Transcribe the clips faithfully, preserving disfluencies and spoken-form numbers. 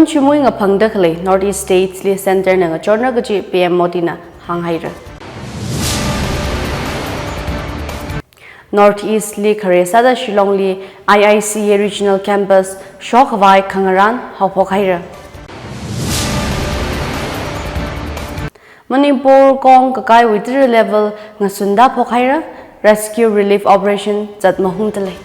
Chimui ngaphangda khalei North East States li Centre na ngachonra kaji P M Modi na hānghaira. North East li khare sāda Shillong li I I C A Regional Campus shokhavai khangarān haophok haira. Manipur kong kakaiwui tara level ngasunda phok haira, rescue relief operation zat mahungda lei.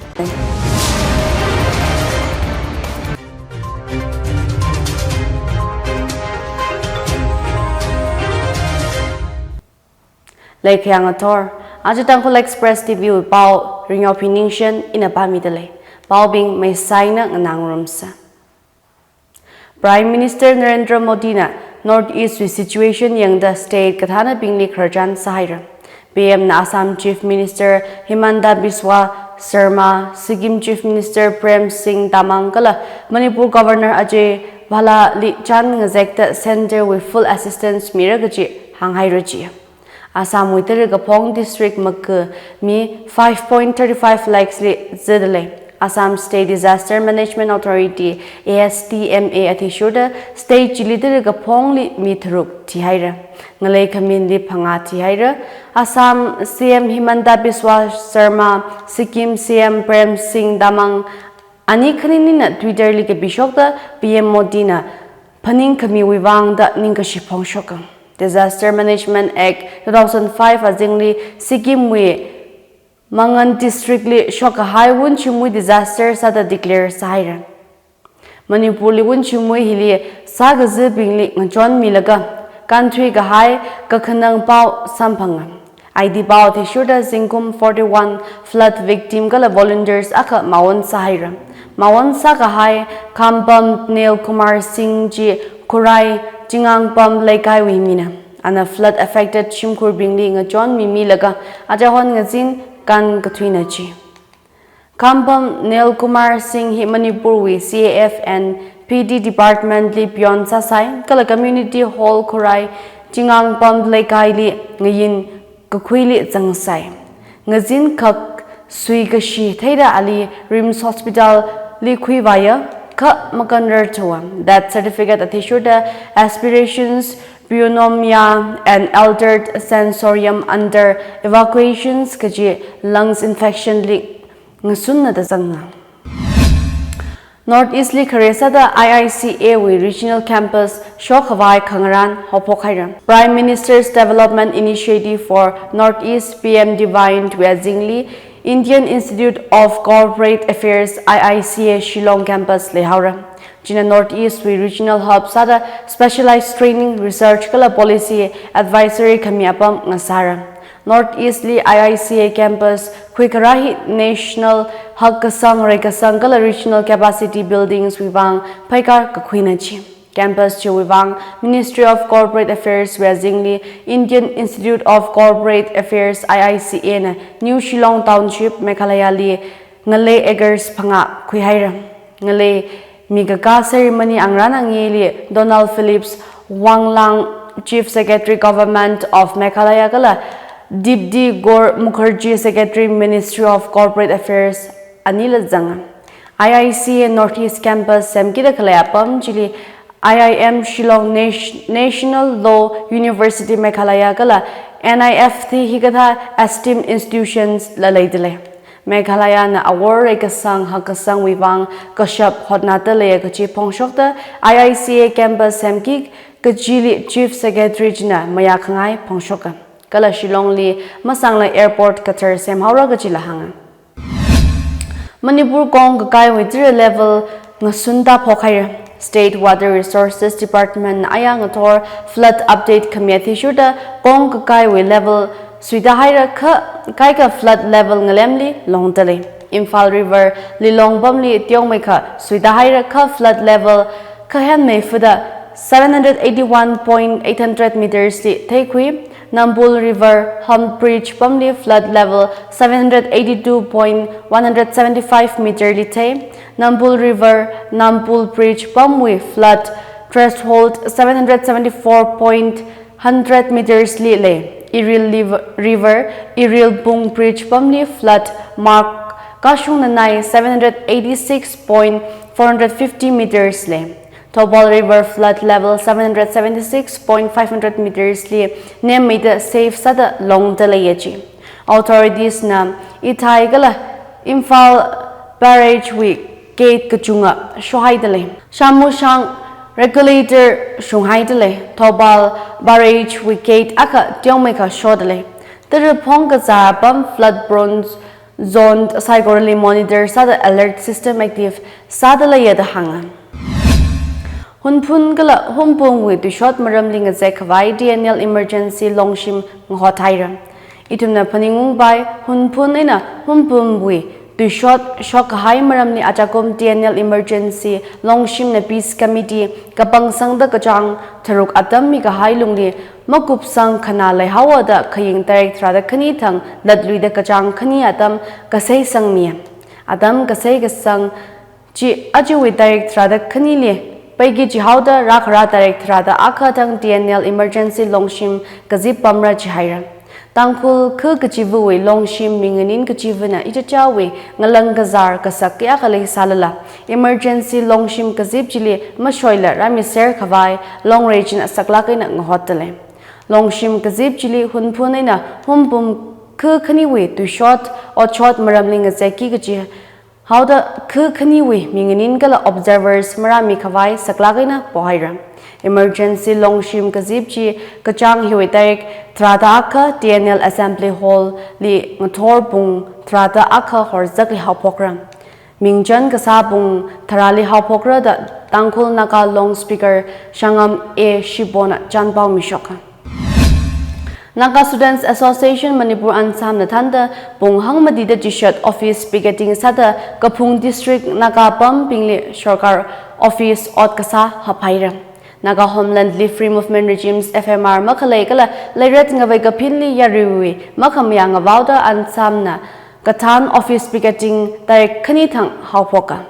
Leikhayang athor, aja Tangkhul Express T V wui pao, Ringyaophi Ningshen ina pāmida lei. Paobing meisaina nganāngarumsa. Prime Minister Narendra Modi na North East wui situation yangda state kathānabingli khararchan sāhaira. P M na Assam Chief Minister Himanta Biswa Sarma, Sikkim Chief Minister Prem Singh Tamang kala Manipur Governor Ajay Bhalla li chān ngazekta Centre wui full assistance mira kaji hānghaira ji. Assam wui tara kaphong district maka mi five point thirty five lakhs li zada lei. Assam State Disaster Management Authority, A S D M A athishurda state chili tara kaphongli mi tharuk thihaira. Ngalei khaminli phangā thihaira. Assam C M Himanta Biswa Sarma, Sikkim C M Prem Singh Tamang, ani khaninina Twitter li kapishokta P M Modi na phaningkhamiwui vang da ningkashi phongshoka. Disaster Management Act two thousand five azingli Sikkim wui Mangan District li shokkahai Wunchimui disaster sāda declare sāhaira. Manipur li Wunchimui hili sākazibingli ngachonmilaga kanthui kahai kakhanang pao samphanga. I D pao athishurda zingkum forty-one flood victim kala volunteers akha maon sāhaira. Maon sākahai Khambam Neel Kumar Singh ji Khurai Chingangpam Leikaiwui mina. Ana flood affected shimkhurbingli ngachonmimilaga aja hon ngazin kan kathuina ji. Khambam Neel Kumar Singh hi Manipur wui C A F and P D department li peon sāsai, kala community hall Khurai Chingangpam Leikaili ngayin kakhuili zangsai. Ngazin khak suikashi theida ali RIMS Hospital li khuivāya, kha makanrar thuwa. Death certificate athishurda aspirations, pneumonia and altered sensorium under evacuations kaji lungs infection li ngasunna da zanga. North East li khare sāda I I C A wui regional campus shokhavai khangarān haophok haira. Prime Minister's Development Initiative for North East, P M DIVINE wui azingli Indian Institute of Corporate Affairs, I I C A Shillong campus leihaora. China North East wui regional hub sāda specialized training, research kala policy advisory khami apam ngasāra. North East li I I C A campus khuikharā hi national hakkasang, reikasang kala regional capacity buildings wui vang pheikar kakhuina ji. Campus chiwui vang Ministry of Corporate Affairs wui azingli Indian Institute of Corporate Affairs, I I C A na New Shillong Township, Meghalaya li ngalei acres phangā khuihaira. Ngalei mikakā ceremony angrān angili Donald Phillips Wanglang, Chief Secretary, Government of Meghalaya kala Dipti Gaur Mukherjee, Secretary, Ministry of Corporate Affairs, anila zanga. I I C A North East Campus semkida khalei apam chili I I M Shillong, Nat-, National Law University Meghalaya kala N I F T hikathā esteemed institutions la leida lei. Meghalaya na awor reikasang hakkasangwui vang kashap hotnada lei kaji phongshokta I I C A campus semki kajili Chief Secretary china mayākhangai phongshoka. Kala Shillong li masangla airport kathar semhaora kajila hānga. Manipur kong kakaiwui tara level ngasunda phok haira. State Water Resources Department aya ngathor flood update khami athishurda kong kakaiwui level suida haira kha kaikha flood level ngalemli longda lei. Imphal River Lilong pamli teomeikha suida haira kha flood level kahenmei fuda seven hundred eighty-one point eight hundred meters li theikhui. Nambul River Hump Bridge pamli flood level seven hundred eighty-two point one hundred seventy-five meter li thei. Nambul River Nambul Bridge pamwui flood threshold seven hundred seventy-four point hundred meters li lei. Iril Liv-, River Iril Bung Bridge pamli flood mark kashung nanai seven hundred eighty-six point four hundred fifty meters lei. Thoubal River flood level seven hundred seventy-six point five hundred meters li nemmeida safe sāda longda leiya ji. Authorities na Ithai kala Imphal barrage wui gate kachunga shohaida lei. Shamushang regulator shunghaida lei. Thoubal barrage wui gate akha teomeikha shoda lei. Tara phongkazā apam flood prone zone saikorali monitor sāda alert system active sāda leiya da hānga. Hunphun kala Hungpungwui tuishot maramli ngazek khavai T N L emergency longshim ngahothaira. Ithumna phaningungpai, Hunphun eina Hungpungwui tuishot shokkahai maramli ajakum T N L emergency longshimna peace committee kapangsangda kachāng tharuk atam mikahai lungli makupsang khana leihaowa da khaying tarik tharāda khani thang latluida kachāng khani atam kasei sangmi. Atam kasei kasang chi ajawui tarik tharāda khanili peiki chihaoda rākhara tarik tharāda akha thang T N L emergency longshim kazip pamra chihaira. Tangkhul khu kachivawui longshim minganin kachivana ichichawui ngalang kazar kasak kayākha leisālala, emergency longshim kazip chili mashoila rāmiser khavai Longreichin asaklāk eina ngahotda lei. Longshim kazip chili Hunphun eina Hungpung khu khaniwui tuishot otshot maramli ngazekki kachi haoda khu khaniwui minganin kala observers marāmi khavai saklāk eina pohaira. Emergency longshim kazip chi kachāng hiwui tarik tharāda akha T N L Assembly Hall li ngathor pung tharāda akha horzakli haophokra. Mingchan kasā pung tharāli haophokra da Tangkhul Naga Long Speaker Shangam A Shibona chānpao mishoka. Naga Students Association Manipur Ansamna thānda pung hangmatida chishat office picketing sāda Kaphung District Naga apambingli sarkar office ot kasā haphaira. Naga Homeland Leave Free Movement Regimes F M R makhalei kala leiret ngavei kaphinli yaruiwui makhamayā ngavaoda Ansamna kathān office picketing tarik khani thang haophoka.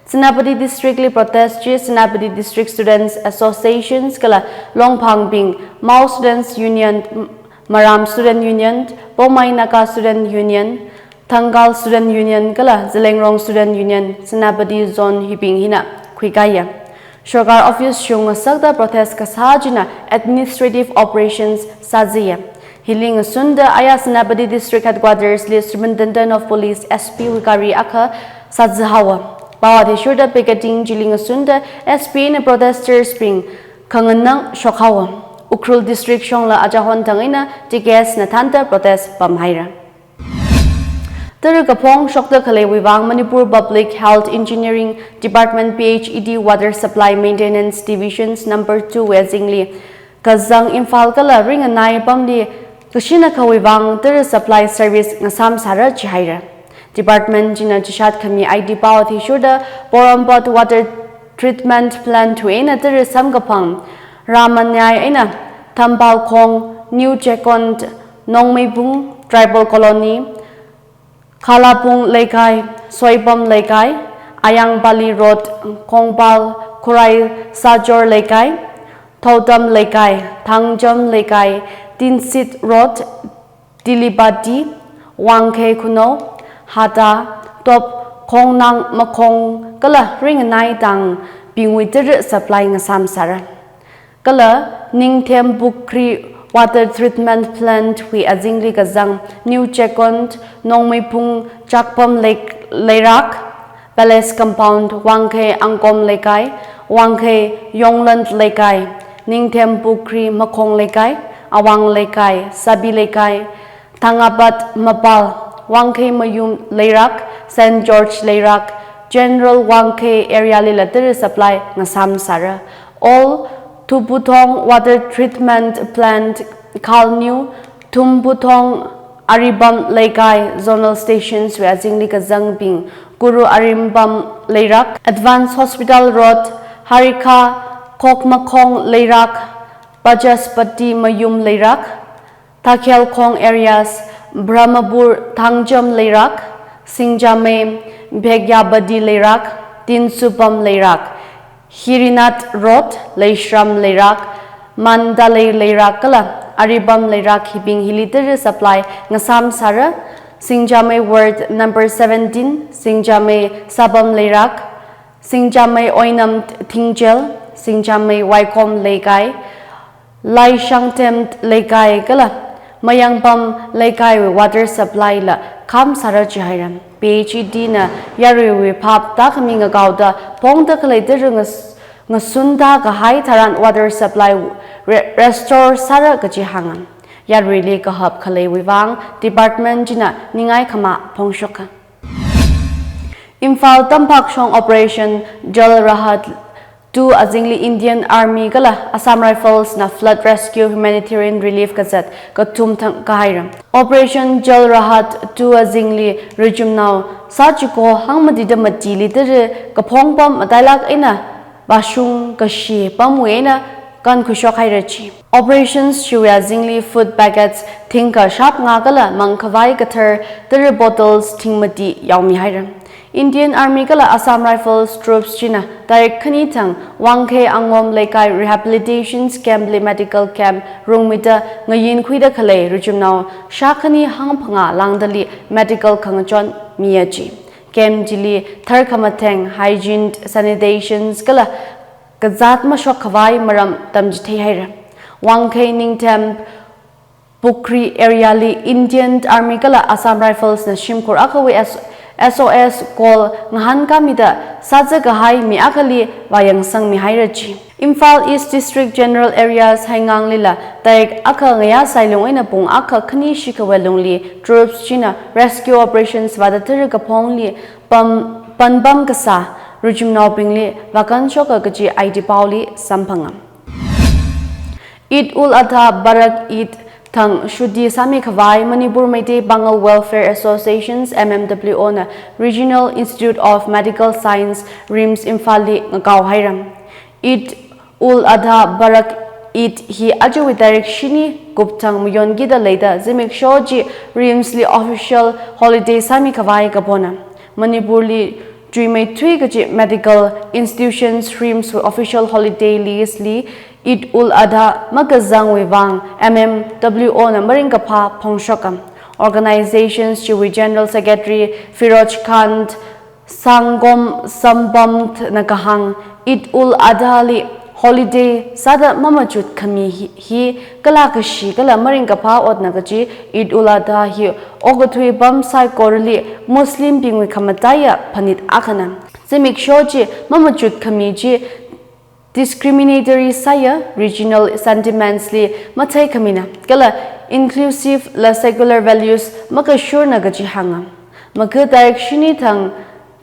Senapati District li protest chi Senapati District Students Associations kala Longphangbing Mao Students Union, Maram Student Union, Poumai Naga Student Union, Thangal Student Union kala Zeliangrong Student Union Senapati Zone hibing hina khuikaiya. Sarkar office shung ngasakta protest kasā china administrative operations sāzaiya. Hili ngasunda aya Senapati District Headquarters li Superintendent of Police S P wui gari akha sāzaihaowa. Pao athishurda picketing chili ngasunda S P na protesters bing khanganang shokhaowa. Ukhrul District shongla aja honthang eina T K S na thānda protest pamhaira. Tara kaphong shokda khaleiwui vang Manipur Public Health Engineering Department P H E D Water Supply Maintenance Divisions number two wui azingli kazang Imphal kala ringanai apamli kashin akhawui vang tara supply service ngasam sāra chihaira. Department china chishat khami I D pao athishurda Porompat Water Treatment Plant wui eina tara samkaphang Ramanyai eina Thampalkhong, New Chekon, Nongmeipung Tribal Colony, Khalapung Leikai, Soipam Leikai, Ayangpali Road, Khongpal, Khurai Sajor Leikai, Thoutam Leikai, Thangjam Leikai, Tinsit Road, Tilipati, Wangkhei Khunou, Hata, Top, Khongnang Makhong kala ringanai tangbingwui tara supply ngasam sāra. Kala Ningthem Pukhri Water Treatment Plant wui azingli kazang New Chekon, Nongmeipung Chakpam Lake Leirak, Palace Compound, Wangkhei Angkom Leikai, Wangkhei Yongland Leikai, Ningthem Pukhri Makhong Leikai, Awang Leikai, Sabi Leikai, Thangapat Mapal, Wangkhei Mayum Leirak, Saint George Leirak, General Wangkhei area lila tara supply ngasam sāra. All Thuputhong Water Treatment Plant, Khalniu, Thumputhong, Aribam Leikai Zonal Stations wui azingli kazangbing Guru Aribam Leirak, Advance Hospital Road, Harikha, Khokmakhong Leirak, Pajaspati Mayum Leirak, Thakhelkhong areas, Brahmapur Thangjam Leirak, Singjamei Bhekyabadi Leirak, Tinsupam Leirak, Hirinath Road, Leishram Leirak, Mandalay Leirak kala Aribam Leirak hibing hili tara supply ngasam sāra. Singjamei Ward number seventeen, Singjamei Sapam Leirak, Singjamei Oinam Thingchel, Singjamei Waikhom Leikai, Laishangtem Leikai kala Mayangpam Leikai water supply la kham sāra jihaira. P H E D na yaruiwui phap tākhami ngakaoda phongda khalei tara ngas-, ngasunda kahai tharan water supply re-, restore sāra kaji hānga. Yaruili kahap khaleiwui vang department china ningai khama phongshoka. Imphal tamphak shong Operation Jal Rahat two azingli Indian Army kala Assam Rifles na flood rescue humanitarian relief kazat kathum thang kahaira. Operation Jal Rahat two azingli rijumnao sachiko hangmatida matili tara kaphong pam matailak eina vāshung kashi pamwui eina kankhuishok haira ji. Operations chiwui azingli food packets thingkha shapnga kala mangkhavai kathar tara bottles thingmati yaomi haira. Indian Army kala Assam Rifles troops china tarik khani thang Wangkhei Angom Leikai Rehabilitation Camp li medical camp rungmida ngayinkhuida khalei rijumnao shākhani hangphangā lāngdali medical khangachon miya ji. Camp chili tharkhamatheng, hygiene, sanitations kala kazāt mashokkhavai maram tamchithei haira. Wangkhei Ningthem Pukhri area li Indian Army kala Assam Rifles na shimkhur akhawui S-, S O S call ngahānkāmida sāza kahai mi akhali vāyangsangmi haira ji. Imphal East District General Area Sainganglila tarik akha ngayā sailung eina pung akha khani shikhawui lungli troops china rescue operations vāda tara kaphongli pam, panpam kasā rijumnaobingli vākanshoka kaji I D paoli samphanga. Eid ul Adha Barak Eid thang shuti sāmi khavai Manipur Meitei Pangal Welfare Associations, M M W O na Regional Institute of Medical Science, RIMS Imphal li ngakao haira. Eid ul Adha Barak Eid hi ajawui tarik shini kupthang mayonkida leida zimiksho chi RIMS li official holiday sāmi khavai kapona. Manipur li chuimeithui kaji medical institutions RIMS wui official holiday list li Eid ul Adha makazangwui vang M M W O na maringkaphā phongshoka. Organizations chiwui General Secretary Firoz Khan Sangom Sambam na kahāng, Eid ul Adha li holiday sāda mamachut khami hi, hi kala kashi kala maringkaphā otna kaji. Eid ul Adha hi okathui pam saikorali Muslim bingwui khamataiya phanit akhana. Zimiksho chi mamachut khami chi discriminatory sāya, regional sentiments li mathei khamina, kala inclusive la secular values makashurna kaji hānga. Makha tarik shini thang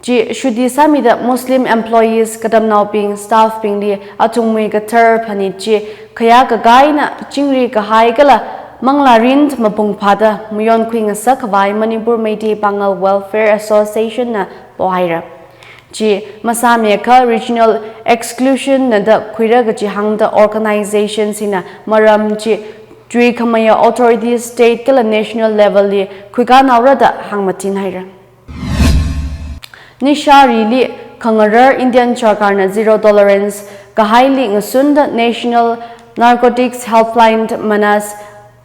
chi shuti sāmida Muslim employees, katamnaobing, staff bingli athumwui kathar phanit chi khayā kakaina chingri kahai kala manglārin mapung phāda mayonkhui ngasak khavai Manipur Meitei Pangal Welfare Association na pohaira. Chi masāmiakha regional exclusion na da khuira kaji hāngda organization sina maram chi chuikhamaya authorities state kala national level li khuikanaora da hāngmatin haira. Nisharili khangarar Indian Sarkarna zero tolerance kahaili ngasunda National Narcotics Helpline MANAS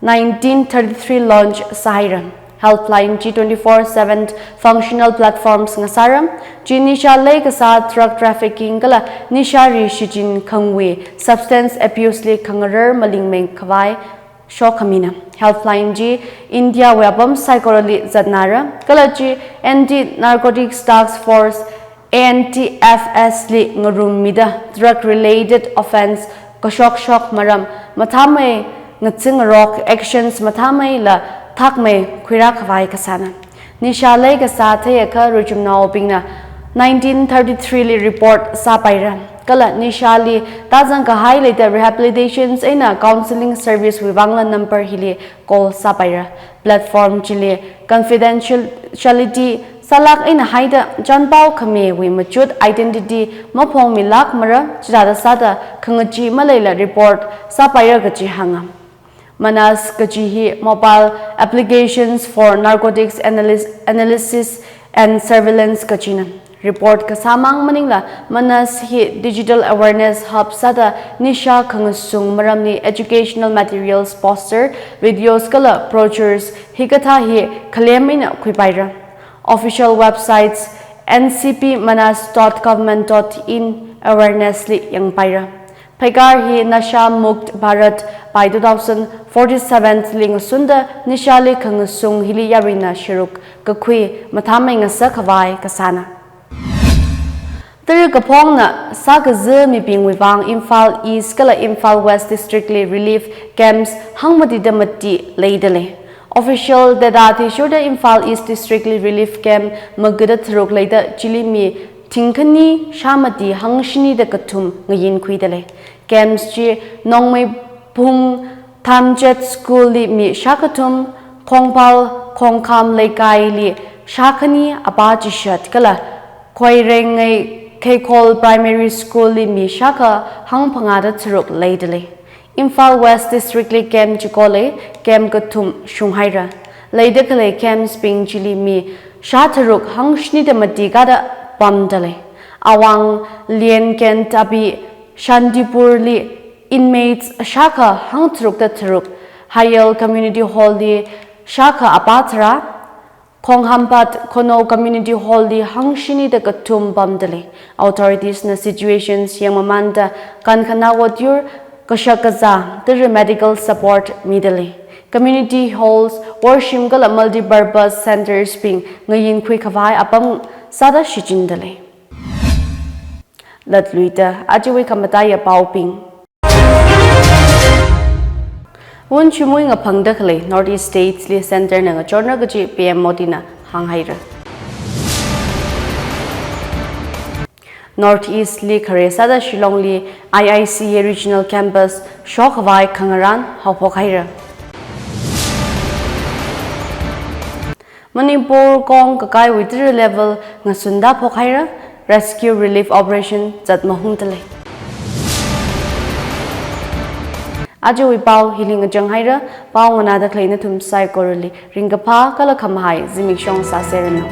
nineteen thirty-three launch sāhaira. Helpline chi twenty-four seven functional platforms ngasāra. Chi nisha leikasā, drug trafficking kala nishari shichin khangwui substance abuse li khangarar malingmei khavai shokhamina. Helpline chi India wui apam saikorali zatnara. Kala chi Anti Narcotics Task Force, A N T F S li ngarummida drug related offence kashokshok maram mathāmei, ngatsingarok actions mathāmei la thakmei khuira khavai kasāna. Nisha leikasā theiakha rijumnaobingna nineteen thirty-three li report sāpaira. Kala nishali tāzang kahai leida rehabilitations eina counselling service wui vangla number hili call sāpaira. Platform chili confidentiality sālak eina haida chanpao khamiwui machut identity maphongmilak mara, chithāda sāda khangachee maleila report sāpaira kaji hānga. MANAS kaji hi Mobile Applications for Narcotics Analysis, Analysis and Surveillance kajina. Report kasāmang maningla MANAS hi digital awareness hub sāda nisha khangasung maramli educational materials, poster, videos kala brochures hikathā hi khalem eina khuipaira. Official websites N C P manas dot government dot in awareness li yangpaira. Pheikar hi Nasha Mukt Bharat by two thousand forty-seven li ngasunda nishali khangasung hili yaruina sharuk kakhui mathāmei ngasak khavai kasāna. Tara kaphongna sākaza mibingwui vang Imphal East kala Imphal West District li relief camps hangmatida mati leidalei. Official data athishurda Imphal East District li relief camp magada tharuk leida chili mi thingkhani shāmati hangshinida kathum ngayinkhuidalei. Camps chi Nongmeiphung Thamchet School li mi shākathum, Khongphal Khongkham Leikaili shākhani apā chishat kala Khoirengei Kheikhol Primary School li mi shākha hangphangāda tharuk leidalei. Imphal West District li camp chiko lei, camp kathum shunghaira. Leida khalei camps bing chili mi shātharuk hangshinida mati kada pamdalei. Awang Lienken Tapi Shantipur li inmates shākha hangtharukda tharuk, Hayel Community Hall li shākha apā tharā, Khonghamphat Khono Community Hall li hangshinida kathum pamdalei. Authorities na situations yangmamanda kankhanā otyur kashak kazā tara medical support midalei. Community halls, worshim kala multi-purpose centers bing ngayinkhui khavai apam sāda shichin dalei. Latluida ajawui khamataiya paobing. Wun chimui ngaphangda khalei North East States li Centre na ngachonra kaji P M Modi na hānghaira. North East li khare sāda Shillong li I I C A Regional Campus shokhavai khangarān haophok haira. Manipur kong kakaiwui tara level ngasunda phok haira, rescue relief operation zat mahungdalei. Ajawui pao hili ngachang haira, pao nganāda khalei nathum saikorali ringkaphā kala khamahai zimiksho sāseranu.